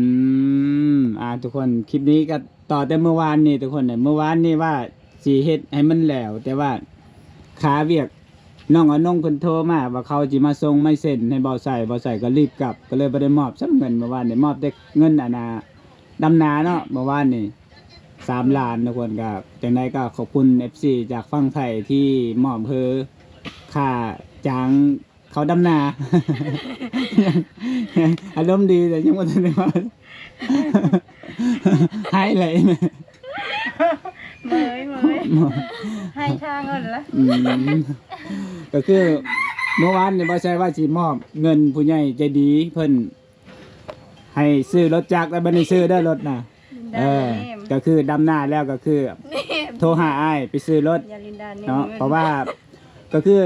ມ ອ່າ ທຸກຄົນ ຄລິບນີ້ກະຕໍ່ແຕ່ມື້ວານນີ້ທຸກຄົນ ມື້ວານນີ້ວ່າຊິເຮັດໃຫ້ມັນແລ້ວ ແຕ່ວ່າຄາວຽກ ນ້ອງອານົງເພິ່ນໂທມາວ່າເຂົາຊິມາສົ່ງໄມ້ເຊັນໃຫ້ບ່າວໄຊ ບ່າວໄຊກະລີບກັບ ກະເລີຍບໍ່ໄດ້ມອບຊ້ຳເງິນ. ມື້ວານນີ້ມອບແຕ່ເງິນອັນນ່າ ດຳນາເນາະ ມື້ວານນີ້ ສາມລ້ານທຸກຄົນ. ກະຈັ່ງໃດກະຂອບຄຸນເອັຟຊີຈາກຝັ່ງໄທທີ່ມອບເຮີ ຄ່າຈ້າງເຂົາດຳນາ. ອາລົມດີ ແຕ່ຍັງບໍ່ທັນໄດ້ເວົ້າ ໄຫ້ເລີຍ. ເໝີຍ ເໝີຍ ໃຫ້ທາງເງິນລະ ອືມ ກໍຄືເມື່ອວານນີ້ບໍ່ໃຊ່ວ່າຊິມອບເງິນຜູ້ໃຫຍ່ໃຈດີເພິ່ນໃຫ້ຊື້ລົດຈັກ ແລ້ວບັດນີ້ຊື້ເດີລົດນະ ເອີ ກໍຄືດຳນາແລ້ວກໍຄືໂທຫາອ້າຍໄປຊື້ລົດເນາະ ເພາະວ່າກໍຄື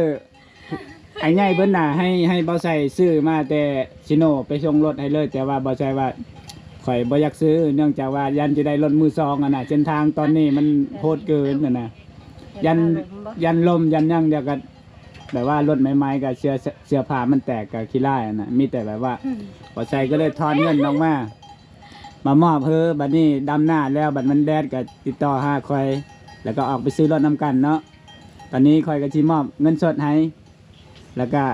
ອ້າຍໃຫຍ່ເພິ່ນນະ ໃຫ້ ໃຫ້ບ່າວໄຊຊື້ມາແຕ່ຊີໂນໄປສົ່ງລົດໃຫ້ເລີຍ ແຕ່ວ່າບ່າວໄຊວ່າ ຂ້ອຍບໍ່ຢາກຊື້ ເນື່ອງຈາກວ່າຢ້ານຈະໄດ້ລົດມືສອງຫັ້ນນະ ເສັ້ນທາງຕອນນີ້ມັນໂຫດເກີນຫັ້ນນະ ຢ້ານ ຢ້ານລົ້ມ ຢ້ານຫຍັງ ດຽວກໍແບບວ່າລົດໃໝ່ໆ ກໍເສື້ອ ເສື້ອຜ້າມັນແຕກ ກໍຂີ້ລ້າຍຫັ້ນນະ ມີແຕ່ແບບວ່າ ອືມ ບ່າວໄຊກໍເລີຍທອນເງິນອອກມາ ມາມອບເຮີ ບັດນີ້ດຳນາແລ້ວ ບັດມັນແດດກໍຕິດຕໍ່ຫາຂ້ອຍ ແລ້ວກໍອອກໄປຊື້ລົດນຳກັນເນາະ ຕອນນີ້ຂ້ອຍກໍຊິມອບເງິນສົດໃຫ້ ແລ້ວກະ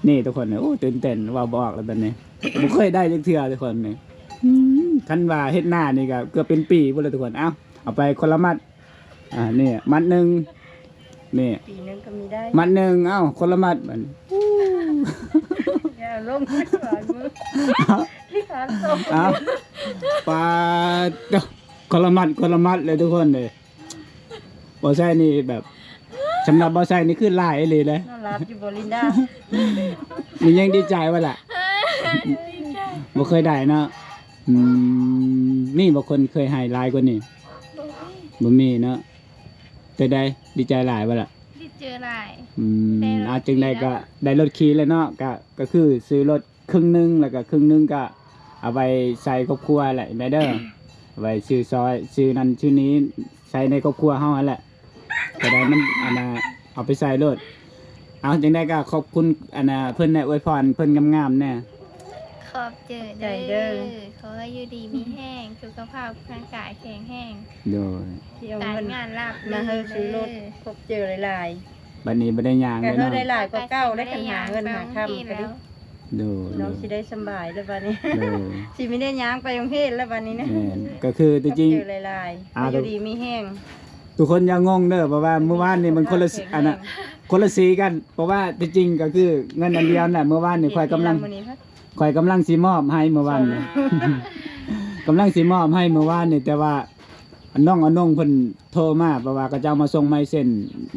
ນີ້ທຸກຄົນ ໂອ້ ຕື່ນເຕັ້ນ ເວົ້າບໍ່ອອກແລ້ວຕອນນີ້ ບໍ່ເຄີຍໄດ້ຈັກເທື່ອທຸກຄົນນີ້ ອືມ ຄັນວ່າເຮັດນານີ້ກະເກືອບເປັນປີພຸ້ນແຫຼະທຸກຄົນ ເອົ້າ ເອົາໄປຄົນລະມັດ ອ່າ ນີ້ ມັດໜຶ່ງ ນີ້ ປີໜຶ່ງກໍມີໄດ້ ມັດໜຶ່ງ ເອົ້າ ຄົນລະມັດ ບັດນີ້ ຢ່າລົງ ເອົ້າ ປາດໂທ້ ຄົນລະມັດ ຄົນລະມັດເລີຍທຸກຄົນເດ້. ບໍ່ໃສ່ນີ້ແບບ ສຳລັບບໍ່ໃສ່ນີ້ຄືຫຼາຍອີ່ຫຼີເດ້ ນອນຫຼັບຢູ່ບໍ່ລິນດາ ນີ້ຍັງດີໃຈບໍ່ລະ ບໍ່ເຄີຍໄດ້ເນາະ ອືມ ມີບໍ່ຄົນເຄີຍໃຫ້ຫຼາຍກວ່ານີ້ ບໍ່ມີ ບໍ່ມີເນາະ ເປັນໃດ ດີໃຈຫຼາຍບໍ່ລະ ດີໃຈຫຼາຍ ອືມ ເອົາຈັ່ງໃດກໍໄດ້ລົດຂີ່ແລ້ວເນາະ ກໍ ກໍຄືຊື້ລົດ ເຄິ່ງໜຶ່ງ ແລ້ວກໍເຄິ່ງໜຶ່ງກໍເອົາໄວ້ໃຊ້ຄອບຄົວແຫຼະແມ່ເດີ ໄວ້ຊື້ຊອຍ ຊື້ນັ້ນຊື້ນີ້ ໃຊ້ໃນຄອບຄົວເຮົາຫັ້ນແຫຼະ ກໍໄດ້ມັນ ອັນນ່າ ເອົາໄປໃຊ້ໂລດ ເອົາ ຈັ່ງໃດກໍຂອບຄຸນ ອັນນ່າ ເພິ່ນແດ່ ອວຍພອນເພິ່ນງາມໆແດ່ ຂອບໃຈເດີ ຂອບໃຈເດີ ຂໍໃຫ້ຢູ່ດີມີແຮງ ສຸຂະພາບຮ່າງກາຍແຂງແຮງ ໂດຍ ທີ່ເອົາເງິນ ການງານລາບ ມາເຮີຊື້ລົດ ເດີ ຂອບໃຈຫຼາຍໆ ບັດນີ້ບໍ່ໄດ້ຍ່າງແລ້ວເນາະ ກໍເຮົາໄດ້ຫຼາຍກວ່າເກົ່າແລ້ວ ຄັນຫາເງິນຫາຄຳກໍດີ ໂດຍ ນ້ອງຊິໄດ້ສຳບາຍແລ້ວບັດນີ້ ໂດຍ ຊິມີແຕ່ຍ່າງໄປໂຮງຮຽນແລ້ວບັດນີ້ນະ ແມ່ນ ກໍຄືທີ່ຈິງ ຂອບໃຈຫຼາຍໆ ອ່າ ຢູ່ດີມີແຮງ ທຸກຄົນຢ່າງົງເດີ ເພາະວ່າມື້ວານນີ້ມັນຄົນລະ ອັນນ່າ ຄົນລະສີກັນ ເພາະວ່າທີ່ຈິງກໍຄືເງິນອັນດຽວນັ້ນ ມື້ວານນີ້ຂ້ອຍກຳລັງ ຂ້ອຍກຳລັງຊິມອບໃຫ້ມື້ວານນີ້ ກຳລັງຊິມອບໃຫ້ມື້ວານນີ້ ແຕ່ວ່າ ນ້ອງອານົງເພິ່ນໂທມາ ເພາະວ່າເຂົາເຈົ້າມາສົ່ງໄມ້ເຊັນ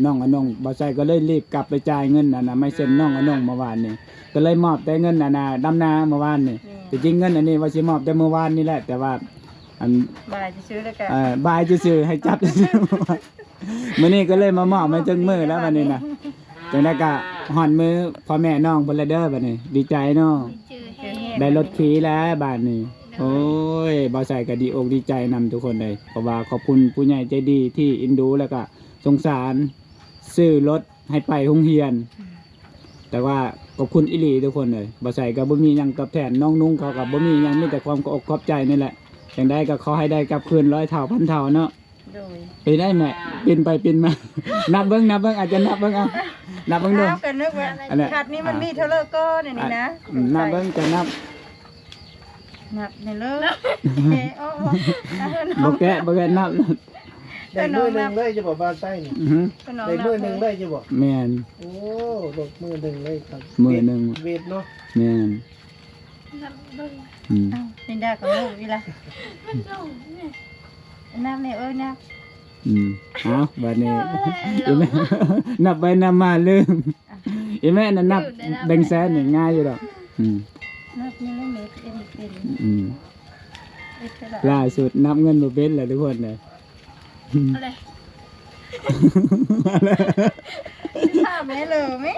ນ້ອງອານົງ ບ່າວໄຊກໍເລີຍຣີບກັບໄປຈ່າຍເງິນ ອັນນ່າ ໄມ້ເຊັນນ້ອງອານົງເມື່ອວານນີ້ ກໍເລີຍມອບແຕ່ເງິນ ອັນນ່າ ດຳນາເມື່ອວານນີ້ ແມ່ນ ທີ່ຈິງເງິນອັນນີ້ວ່າຊິມອບແຕ່ເມື່ອວານນີ້ແຫຼະ ແຕ່ວ່າ ອັນ ບາຍຊື່ໆ ແລ້ວກໍ ເອີ ບາຍຊື່ໆ ໃຫ້ຈັບຊື່ໆ ມື້ນີ້ກໍເລີຍມາມອບໃຫ້ເຖິງມື້ແລ້ວບັດນີ້ນະ ຈັ່ງໃດກໍຮອດມື້ພໍ່ແມ່ນ້ອງເພິ່ນແລ້ວເດີບັດນີ້ ດີໃຈເນາະ ໄດ້ລົດຂີ່ແລ້ວບາດນີ້ ໂອ້ຍ ບ່າວໄຊກໍດີອົກດີໃຈນຳທຸກຄົນເລີຍ ເພາະວ່າຂອບຄຸນຜູ້ໃຫຍ່ໃຈດີທີ່ເອັນດູ ແລ້ວກໍສົງສານ ຊື້ລົດໃຫ້ໄປໂຮງຮຽນ ແຕ່ວ່າຂອບຄຸນອີ່ຫຼີທຸກຄົນເລີຍ ບ່າວໄຊກໍບໍ່ມີຫຍັງຕອບແທນ ນ້ອງນຸ່ງເຂົາກໍບໍ່ມີຫຍັງ ມີແຕ່ຄວາມຂອບອົກຂອບໃຈນີ້ແຫຼະ ຈັ່ງໃດກໍຂໍໃຫ້ໄດ້ກັບຄືນຮ້ອຍເທົ່າພັນເທົ່າເນາະ ໂດຍ ໄປໄດ້ແມ່ ປິ່ນໄປປິ່ນມາ ນັບເບິ່ງ ນັບເບິ່ງ ອາດຈະນັບເບິ່ງ ເອົາ ນັບເບິ່ງດູ ເອົາ ກໍນຶກວ່າ ອັນນັ້ນ ຂັດນີ້ມັນມີເທົ່າເລີກ້ອນອັນນີ້ນະ ອືມ ນັບເບິ່ງ ຈະນັບ ນັບໃຫ້ເລີ ເອ ໂອ້ ບໍ່ແກະ ບໍ່ແກະ ນັບ ໄດ້ມື້ໜຶ່ງເລີຍ ຈະບອກວ່າໃຊ້ນີ້ ອືຮຶ ໄດ້ມື້ໜຶ່ງເລີຍ ຈະບອກ ແມ່ນ ໂອ້ ລົດມື້ໜຶ່ງເລີຍ ມື້ໜຶ່ງ ເວດເນາະ ແມ່ນ ນັບເບິ່ງ ອືມ ອ້າວ ລິນດາກໍຮູ້ອີກລະ ມັນລົງນີ້ ນັບແນ່ ເອີ ນັບ ອືມ ເອົາ ບາດນີ້ ນັບໄປນັບມາລືມ ອີແມ່ນັ້ນນັບແບງແສນນີ້ງ່າຍຢູ່ດອກ ອືມ ນັບນີ້ແມ່ນເຮັດເປັນ ອືມ ເຮັດເທົ່າໃດ ລ່າສຸດນັບເງິນບໍ່ເປັນແລ້ວທຸກຄົນເດີ ອືມ ເອົາເລີຍ ຖາມແມ່ເລີແມ່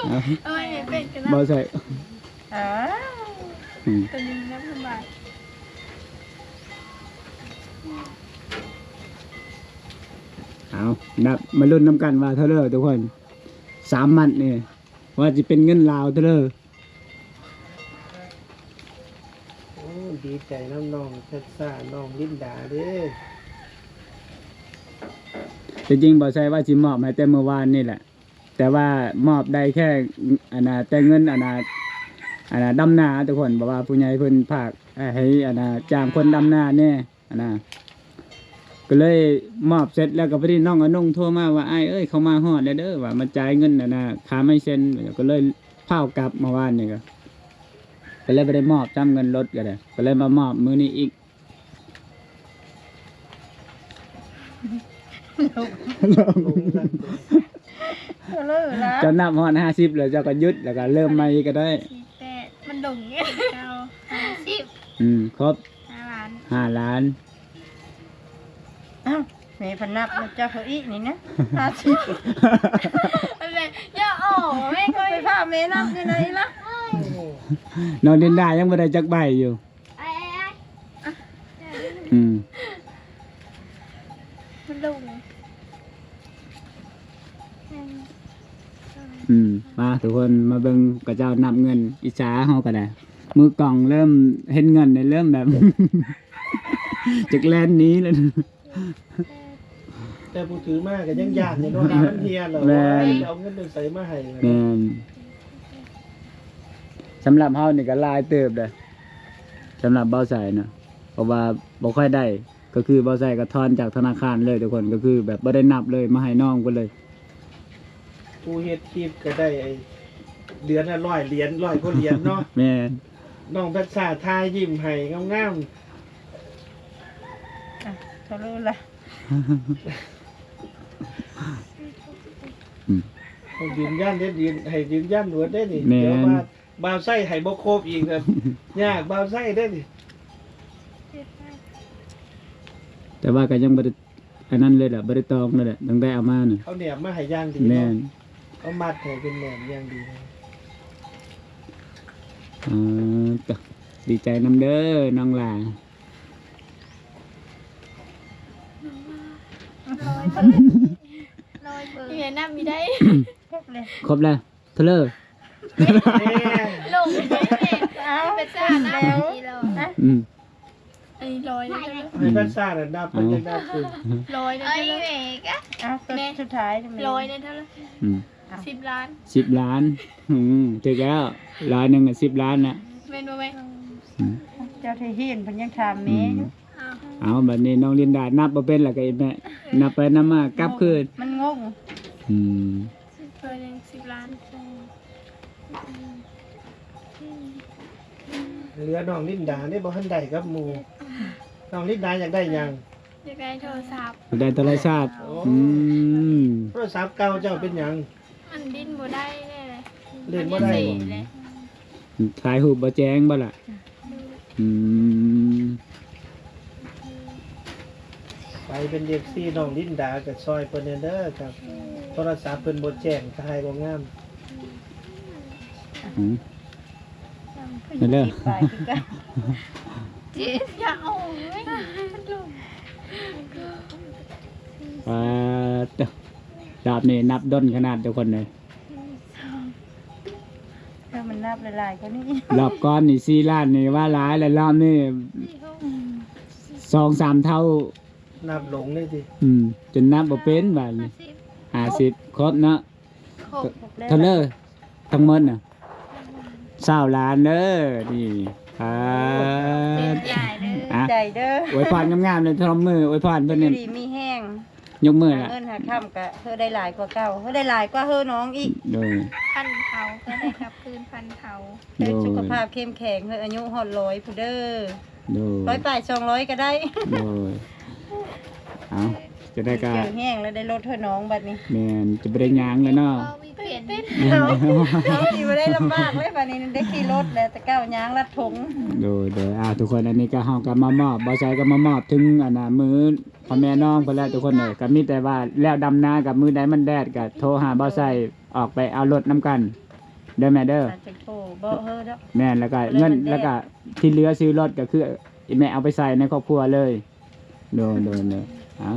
ເອົາ ເອົາໃຫ້ເປັນກັນນະ ບໍ່ໃສ່ ອ້າວ ອືມ ຕົວນີ້ນັບສະບາຍ ເອົາ ນັບ ມາລຸ້ນນຳກັນວ່າເທົ່າເລີທຸກຄົນ ສາມມັດນີ້ ວ່າຊິເປັນເງິນລາວເດີ. ໂອ້ ດີໃຈນຳນ້ອງເພັດຊາ ນ້ອງລິນດາເດ້. ທີ່ຈິງບໍ່ໃຊ່ວ່າຊິມອບໃຫ້ແຕ່ມື້ວານນີ້ແຫຼະ ແຕ່ວ່າມອບໄດ້ແຄ່ ອັນນ່າ ແຕ່ເງິນ ອັນນ່າ ອັນນ່າ ດຳນາທຸກຄົນ ເພາະວ່າຜູ້ໃຫຍ່ເພິ່ນຝາກໃຫ້ ອັນນ່າ ຈ້າງຄົນດຳນາແດ່. ອັນນ່າ ກໍເລີຍມອບເສັດແລ້ວ ກໍພໍດີນ້ອງອານົງໂທມາວ່າ ອ້າຍເອີຍ ເຂົາມາຮອດແລ້ວເດີ ວ່າມາຈ່າຍເງິນ ອັນນ່າ ຄ່າໄມ້ເຊັນ ກໍເລີຍຟ້າວກັບເມື່ອວານນີ້ ກໍ ກໍເລີຍບໍ່ໄດ້ມອບຊ້ຳເງິນລົດກໍໄດ້ ກໍເລີຍມາມອບມື້ນີ້ອີກ. ເລີຍລະ ເຈົ້ານັບຮອດຫ້າສິບແລ້ວເຈົ້າກໍຢຸດ ແລ້ວກໍເລີ່ມໃໝ່ອີກກໍໄດ້ ສີ່ແປດ ມັນລົງ ເກົ້າ ຫ້າສິບ ອືມ ຄົບ ຫ້າລ້ານ ຫ້າລ້ານ ອ້າວ ແມ່ເພິ່ນນັບນຳເຈົ້າເຂົາອີກນີ້ນະ ຫ້າສິບ ອັນແລະ ຢ່າອອກແມ່ຂ້ອຍ ໄປພາແມ່ນັບຢູ່ໃນລະ ນ້ອງລິນດາຍັງບໍ່ໄດ້ຈັກໃບຢູ່ ອືມ ມັນລົງ ອືມ ມາທຸກຄົນມາເບິ່ງເຂົາເຈົ້ານັບເງິນ ອິດສາເຮົາກໍໄດ້ ມືກ້ອງເລີ່ມເຫັນເງິນນີ້ເລີ່ມແບບ ຈັກແລ່ນໜີແລ້ວ ແຕ່ຜູ້ຖືມາກໍຍັງຢ້ານຢູ່ເນາະ ມັນເຮຍແລ້ວ ແມ່ນ ວ່າຈະເອົາເງິນໃສມາໃຫ້ ແມ່ນ ສຳລັບເຮົານີ້ກໍຫຼາຍເຕີບເດ້ ສຳລັບບ່າວໄຊນະ ເພາະວ່າບໍ່ຄ່ອຍໄດ້ ກໍຄືບ່າວໄຊກໍຖອນຈາກທະນາຄານເລີຍທຸກຄົນ ກໍຄືແບບບໍ່ໄດ້ນັບເລີຍ ມາໃຫ້ນ້ອງເພິ່ນເລີຍ ຜູ້ເຮັດຄລິບກໍໄດ້ ເດືອນລະຮ້ອຍຫຼຽນ ຮ້ອຍກວ່າຫຼຽນເນາະ ແມ່ນ ນ້ອງແພັດຊາທ່າຍິ້ມໃຫ້ງາມໆ ອ່ະ ທະລຸລະ ອືມ ຕ້ອງຢືນຢັນເດ້ ຢືນ ໃຫ້ຢືນຢັນໂລດເດ້ນີ້ ແມ່ນ ດຽວວ່າບ່າວໄຊໃຫ້ບໍ່ຄົບອີກ ຍາກບ່າວໄຊເດ້ນີ້ ແຕ່ວ່າກໍຍັງບໍ່ໄດ້ ອັນນັ້ນເລີຍລະ ບໍ່ໄດ້ຕອງເລີຍລະ ຕັ້ງແຕ່ເອົາມານະ ເຂົາແນບມາໃຫ້ຢ່າງດີເນາະ ແມ່ນ ເຂົາມັດໃຫ້ເປັນແໜບຢ່າງດີ ອ່າ ຕະ ດີໃຈນຳເດີນ້ອງຫຼ້າ ຮ້ອຍເປີ ຮ້ອຍເປີ ເອີ ນັບມີໄດ້ ຄົບເລີຍ ຄົບແລ້ວ ເທົ່າເລີ ລົງໄປແມ່ ເອົາ ເປັນສາມແລ້ວ ອືມ ອັນນີ້ຮ້ອຍເດີ ອືມ ເປັນສາມແລ້ວ ນັບເປັນຈັກນັບຄື ຮ້ອຍເດີ ເອີຍ ແມ່ກະ ເອົາ ຕົວສຸດທ້າຍ ແມ່ ຮ້ອຍເດີ ເທົ່າເລີ ອືມ ສິບລ້ານ ສິບລ້ານ ອືມ ຖືກແລ້ວ ຮ້ອຍໜຶ່ງກໍສິບລ້ານນະ ແມ່ນບໍ່ແມ່? ອືມ ເຈົ້າໄທຫີນເພິ່ນຍັງຖາມແມ່ຢູ່ ອືມ ເອົາ ບັດນີ້ນ້ອງລິນດານັບບໍ່ເປັນລະກໍອີແມ່ ນັບໄປນັບມາກັບຄືນ ມັນງົງ ອືມ ສິບ ຮ້ອຍໜຶ່ງ ສິບລ້ານ ເຫຼືອນ້ອງລິນດາເດ້ ບໍ່ທັນໄດ້ກັບໝູ່ ນ້ອງລິນດາຢາກໄດ້ຫຍັງ? ຢາກໄດ້ໂທລະສັບ ຢາກໄດ້ໂທລະສັບ ໂອ້ ອືມ ໂທລະສັບເກົ່າເຈົ້າເປັນຫຍັງ? ມັນຫຼິ້ນບໍ່ໄດ້ແນ່ ຫຼິ້ນບໍ່ໄດ້ ມັນເສຍແຫຼະ ຖ່າຍຮູບບໍ່ແຈ້ງບໍ່ລະ? ອືມ ໃຜເປັນເອັຟຊີນ້ອງລິນດາກໍຊ່ອຍເພິ່ນແດ່ເດີ ຄັບ ໂທລະສັບເພິ່ນບໍ່ແຈ້ງ ຖ່າຍບໍ່ງາມ ອືມ ເດີ ເຈັບ ຢ່າເອົາເວີຍ ປາດ ດາບນີ້ນັບດົນຂະໜາດທຸກຄົນເລີຍ ຖ້າມັນນັບຫຼາຍໆກວ່ານີ້ ຮອບກ່ອນນີ້ສີ່ລ້ານນີ້ວ່າຫຼາຍ ແລ້ວຮອບນີ້ສອງສາມເທົ່າ ນັບລົງເລີຍຕິ ອືມ ຈົນນັບບໍ່ເປັນບາດນີ້ ຫ້າສິບ ຫ້າສິບ ຄົບເນາະ ຄົບ ເທົ່າເລີ ທັງໝົດນະ ຊາວລ້ານເດີ ນີ້ ອ່າ ດີໃຈເດີ ອ່ະ ໃຈເດີ ອວຍພອນງາມໆເລີຍ ທອມມື ອວຍພອນເພິ່ນນີ້ ຢູ່ດີມີແຮງ ຍົກມືລະ ຫາເງິນຫາຄຳກະເຮີໄດ້ຫຼາຍກວ່າເກົ່າ ເຮີໄດ້ຫຼາຍກວ່າເຮີນ້ອງອີກ ໂດຍ ພັນເທົ່າ ເຮີໄດ້ກັບຄືນພັນເທົ່າ ໂດຍ ເຮີສຸຂະພາບເຂັ້ມແຂງ ເຮີອາຍຸຮອດຮ້ອຍພຸ້ນເດີ ໂດຍ ຮ້ອຍປາຍສອງຮ້ອຍກໍໄດ້ ໂດຍ ເອົາ ຈະໄດ້ກະ ມີແຮງແລ້ວ ໄດ້ລົດເຮີນ້ອງບັດນີ້ ແມ່ນ ຈະບໍ່ໄດ້ຍ່າງແລ້ວເນາະ ເວົ້າມີເປັນ ເຮົາ ເຮົາຊິບໍ່ໄດ້ລຳບາກເລີຍ ບັດນີ້ໄດ້ຂີ່ລົດແລ້ວ ແຕ່ເກົ່າຍ່າງລັດຖົງ ໂດຍ ໂດຍ ອ່າ ທຸກຄົນ ອັນນີ້ກໍເຮົາກໍມາມອບ ບ່າວໄຊກໍມາມອບເຖິງ ອັນນ່າ ມືພໍ່ແມ່ນ້ອງເພິ່ນແລ້ວ ທຸກຄົນເອີຍ ກໍມີແຕ່ວ່າແລ້ວດຳນາ ກັບມື້ໃດມັນແດດກໍໂທຫາບ່າວໄຊ ອອກໄປເອົາລົດນຳກັນເດີແມ່ເດີ ແມ່ນ ແລ້ວກໍເງິນ ແລ້ວກໍທີ່ເຫຼືອຊື້ລົດກໍຄືອີແມ່ເອົາໄປໃຊ້ໃນຄອບຄົວເລີຍ ໂດຍ ໂດຍ ໂດຍ ເອົາ